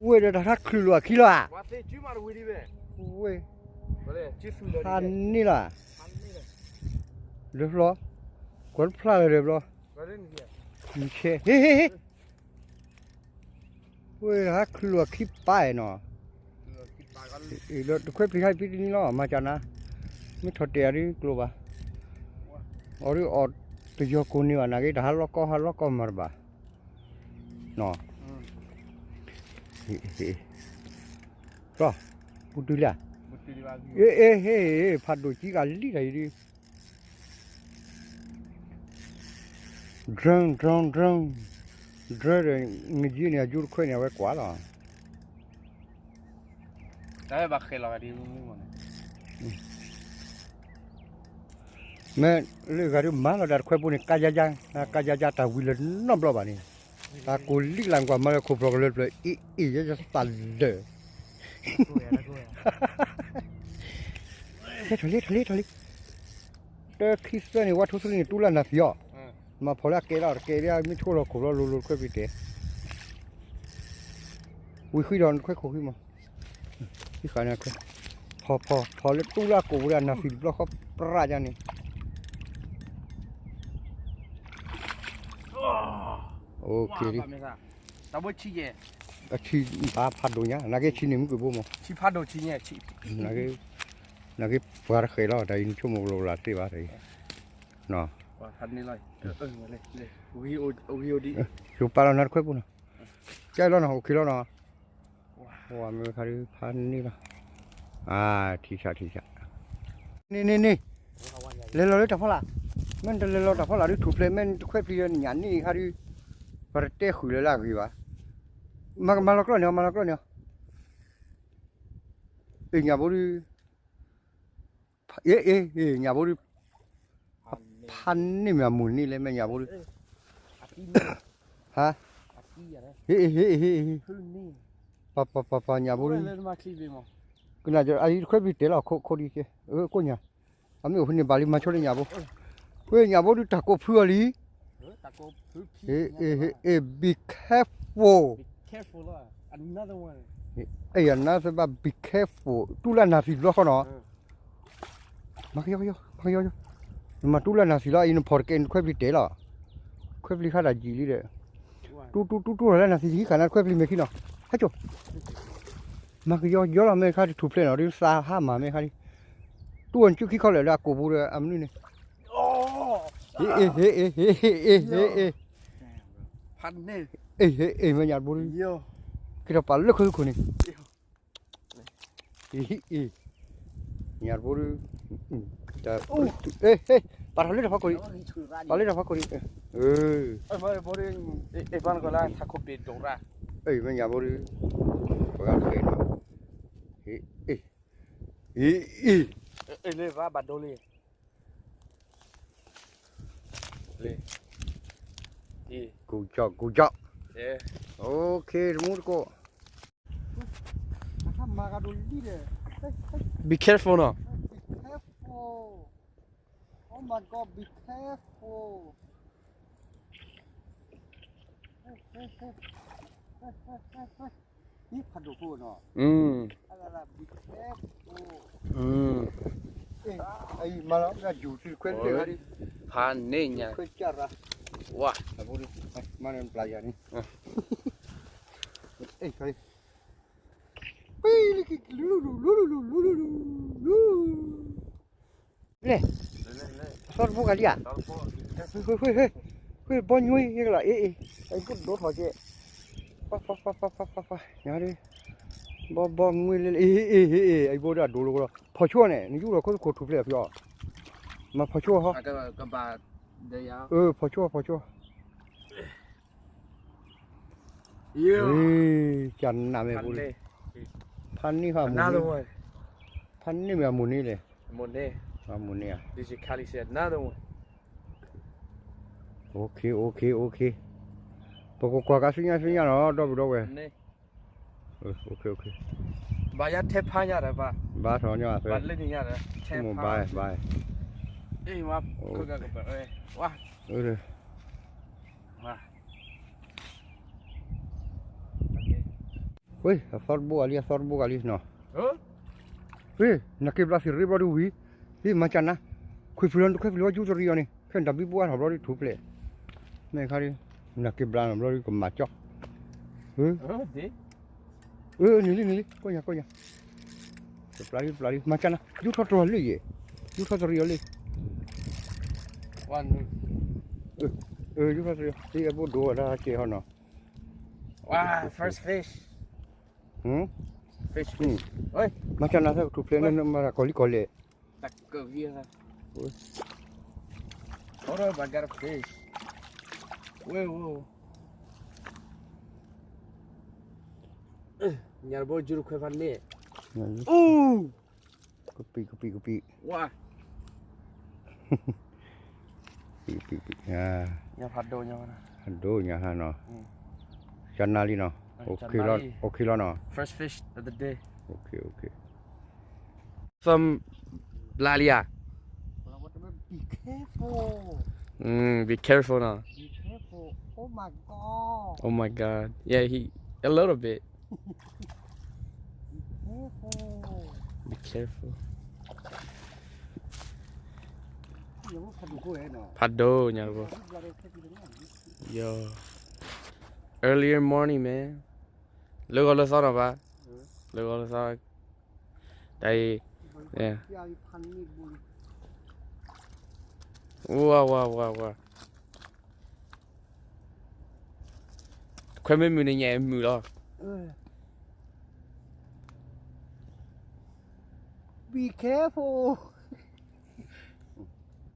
ဝ့ၢ်ဒီးတၢ်ထါချုးလိာ်အခံလီၤဧါ, ဝ့ၢ်, ဖးန့ၢ်လီၤ, လၢဖျီ, ကွၢ်တဖျါလၢၤဒီးဘျီ, ဆဲး, ဟ့ၣ်ဟ့ၣ်ဟ့ၣ်, ဝ့ၢ်တၢ်ထါချုးလိာ်အခံပၢ်နီၤ, ဒီးတခွဲးပျံၤခါအံၤပံတနံၤလီၤ မၤကနၤ, မ့ၢ်ထီၣ်တဲာ်အီၤဒ်ကျိၤဘၣ်, အီၤဒ်အီၤတယီၤကိၢ်န့ၢ်ဘၣ် နာ်က့ တၢ်ဟးလီၢ်ကီၢ်ဟးလီၢ်ကီၢ်မၤတဘၣ် နီၤ, ပူတုၤလံဧါ, အ့ၣ်အ့ၣ်ဟ့ၣ် ဖးဒိၣ်ကံကလံၣ်တၢ်အံၤဒ် drone drone drone, drone ဒီး ငက့န့ၣ် အယိတခွဲးန့ၣ် အဝဲကွၢ်လီၤ, တၢ်ဘၣ်ဃဲၤလီၤဂၤဒ်မုၢ်မုၢ်မးန့ၣ်, မ့ၢ်လၢဂၤဒ်မၤလီၤဒၣ်တခွဲးပူၤန့ၣ် ကါယါယါ, ကါယါယါတၢ်ဝံၤလၢနီတဘျီဘၣ်န့ၣ်, တၢ်ကိၢ်လံၣ်ကလၢ်ကွၢ်မၤလၢခိၣ်ဖျီၣ်ကလၢတဖျၢၣ် အ့ၣ်အ့ၣ် ယဲယသးလၢာ် ထီၣ်လံ ထီၣ်လံ ထီၣ်လံ, တၢခံသၢန့ၣ် ဝါထိသရံန့ၣ် တူၢ်လၢနၢ်သံအီၤ, မၤဖီၣ်လၢအကဲလီၤ တကဲလၢမ့ၢ်ဆိလီၤခိၣ်ဘျီလိၤလိၤတခွဲးပံၤတဲ, ဝံၤဃံဒီးနခွဲးခိၣ်ဃံမး, ဟံးဃာ်န့ၣ်ခွဲး, ဖီၣ်ဖီၣ်ဖီၣ်လၢ တူၢ်လၢအကိာ်ပူၤဒီးနၢ်သံတဘျီဃီပြးယါန့ၣ် တၢ်ဘိဆံယဲၢ်, အဆံးဖးဒိၣ်ညါ နာ်က့ဆံးန့ၣ်မုၢ်ကွံာ်ဘိမး, နာ်က့ပှၤတဃဲးလီၤ တၢ်အံၤနဆိကမိၣ်ကလိာ်လၢ်သ့ဘၣ်တၢ်အံၤ, ယိၤပာ်လီၤနၤတခွဲးပူၤနီၤ, ကဲလီၤနီၤ အိၣ်ခ့လီၤနီၤ, ဝၤမ့ၢ်ခါဒုးဖးန့ၢ်လီၤ, အါ ထံဆးထံဆး, န့ၣ်န့ၣ်န့ၣ်, လဲၤလီၤလၢတၢ်ဖီလာ်, မ့ၢ်နတလဲၤလီၤတၢ်ဖီလာ်ဒုးထူၣ်ဖျဲး မ့ၢ်နတခွဲးပျံၤဒီးညၣ်န့ၢ်ခါဒုး, ပှၤတတဲဃုာ်လၢလၢအဂ့ၤဘၣ်, မၤလီၤကြီၣ်န့ၣ် မၤလီၤကြီၣ်န့ၣ်, အ့ၣ်ညၣ်ဘိဒုး, အ့ၣ်အ့ၣ်အ့ၣ် ညၣ်ဘိဒုး, ဖးန့ၢ်မ့ၢ်အမုၢ်န့ၢ်လဲၣ် မ့ၢ်ညၣ်ဘိဒုး, ဟါ, ဟ့ၣ်အ့ၣ်ဟ့ၣ်အ့ၣ်ဟ့ၣ်အ့ၣ်, ပှၤပှၤပှၤပှၤညၣ်ဘိဒုး, ကနၣ်အံၤတခွဲးပျံၤတဲလီၤ ခိၣ်ခိၣ်ဒံးက့, ကိၣ်ညါ, အမ့ၢ်အိၣ်ဖဲန့ၣ်ဘၣ်လံ မၤဆိလၢညၣ်ဘိ, ဝဲညၣ်ဘိဒုးတၢ်ကိးဖုအီၤလံ, ဟ့ၣ်အ့ၣ်ဟ့ၣ်အ့ၣ် be careful, အ့ၣ် another ဘၣ် be careful တူၢ်လၢနၢ်သံတဘျီဃီနီၤ, မၤကယီကယီ မၤကယီကယီ, နမၤတူၢ်လၢနၢ်သံလီၤ အံၤနဖီၣ်တကဲနတခွဲးပျံၤတဲလီၤ, ခွဲးပျံၤခါတၢ်ယံာ်လံဒီး, တူၢ်တူၢ်တူၢ်တူၢ်လၢနၢ်သံဟံးဃာ်နတခွဲးပျံၤမဲာ်ခံနီၤ, ဟဲကၠိ, မၤကယီကယီလီၤ မ့ၢ်ခါဒုးထူၣ်ဖျဲးနီၤ ဒုးသးဟါမၢ်မ့ၢ်ခါဒုး, တူၢ်အီၤနစုခံခီလၢာ်လၢအကိာ်ပူၤဒီးအမနုၤန့ၣ်, ဟ့ၣ်အ့ၣ်ဟ့ၣ်အ့ၣ်ဟ့ၣ်အ့ၣ်ဟ့ၣ်အ့ၣ်, ဟ့ၣ်အ့ၣ်မ့ၢ်ညၣ်ဘိဒုး, က့ၤထီၣ်ပာ်လၢခိခိၣ်န့ၣ် အ့ၣ်, ညၣ်တဘိဒုး, ပာ်ထီၣ်လၢတၢ်ဖီခိၣ်ဒံး, ပာ်လၢတၢ်ဖီခိၣ်ဒံး, အ့ၣ်, မ့ၢ်ညၣ်ဘိဒုး, ပှၤဂၤတဃဲးနီၤ, အ့ၣ်, အ့ၣ်, အ့ၣ်, လၢဘၣ်ဘၣ်ဒိလံ Good job, good job. Okay, တမူတကိး. Be careful နီၤ. Be careful. Oh my God, be careful. ဟ့ၣ်ဖးဒိၣ်ဖိနီၤ. အါ be careful. အံၤမၤလီၤ ယူၤတခွဲးလၢာ်ဂၤဒံး ဖးန့ၢ်ညါ ခွဲးကၢ်ရၤ ဝါ အဖိဒံး မၤန့ၣ်ပျၢ်ယၤန့ၣ် အံၤ ကွံလံက့ၤ လူလူလူ လူလူလူ လူလူလူ လူ လဲၣ်, အသီတဖိဂၤလံဧါ, ဃ့ဃ့ဃ့, ဘီညွံကလီၤ အ့ၣ်အ့ၣ်, အံၤဖိဒိၣ်ထီၣ်ကဲ, ပှၤပှၤပှၤပှၤပှၤပှၤ, ညါဒ်, ဘီဘီငွေလၢလၢ အ့ၣ်အ့ၣ်အ့ၣ်အ့ၣ်, အံၤဖိဒၣ်ဒိၣ်လီၤကလီၤ, ဖီၣ်ဆိန့ၣ် နယူၢ်လီၤခိၣ်သခိၣ်ထူၣ်ဖျဲးအဖျီ, မၤဖီၣ်ဆိဟီ, ဖီၣ်ဆိဖီၣ်ဆိ ကနၣ်မ့ၢ်ဖိလံ, ဖးန့ၢ်ဟီအမုၢ်န့ၣ်, ဖးန့ၢ်မ့ၢ်အမုၢ်န့ၣ်လဲၣ်, အမုၢ်န့ၣ်ဧါ, okay okay okay, ပကကွၢ်ကါဆူညါဆူညါနီၤ ဒီပုၢ်ဒီဝဲၢ်, okay okay, ဘၣ်ယါထဲဖးညါဒီးဘၣ်, ဘၣ်ထီၣ်ညါ, ဘၣ်လၢညါဒီး, ထဲဖး, bye bye, အ့ၣ်ဝါ, ဝါ မၤ မၤ, ဝ့ၢ် အသီတဘိဂၤလံ အသီတဘိဂၤလံနီၤ. ဝ့ၢ် နက့ၤဘျါသ့ၣ်ရ့ဘျီဒုဝံၤ, ဟ့ၣ်မၤကၢ်နၤ, ခွံဖျၢၣ်နခွဲဖျၢၣ်ဝဲယူၤတရံးအီၤန့ၣ် ခဲနတၢ်ဘံဘူအါထီၣ်ဘျီဒုထူၣ်ဖျဲး, မ့ၢ်ခါဒု, နက့ၤဘျါနီၤဘျီဒုကမၤကၠီ, အၢ နံၤလံနံၤလံ ကိးညါကိးညါ, ပျၢ်လံပျၢ်လံ မၤကၢ်နၤ ယူၤထီၣ်တရံးလံယဲၢ်, ယူၤထီၣ်တရံးအီၤလံ, ယူၤထီၣ်တရံးအီၤ သ့အဘိဒိၣ်ဝဲဒၣ်ကဲဟီနီၤ. Wow, first fish. မၤကၢ်နၤသၢကထူၣ်ဖျဲးန့ၣ် မၤတၢ်ကီၤလံကီၤလဲၣ်. Hold up, I got a fish. Whoa, whoa. ညါတဘိယူၤတခွဲဖးန့ၣ်. Ooh. ကပံး ကပံး ကပံး, ကပံး ကပံး, ဖးဒိၣ်ညါဟါနီၤ, ကၢ်နၤလံနီၤ, OK လီၤနီၤ, first fish of the day. Thumb ဘျါလံဧါ. Be careful. Be careful နီၤ. Be careful. Oh my god. Oh my god. Yeah, he a little bit. Be careful. Be careful. ဖးဒိၣ်ညါတဘိ, yo, earlier morning man. လၢဂီၤလၢသီနီၤဘၣ်, လၢဂီၤလၢသီ, တၢ်အံၤ, ဝါ ဝါ ဝါ ဝါ, ခွဲမ့ၢ်မုာ်န့ၣ်ညါအမုာ်လီၤ. Be careful.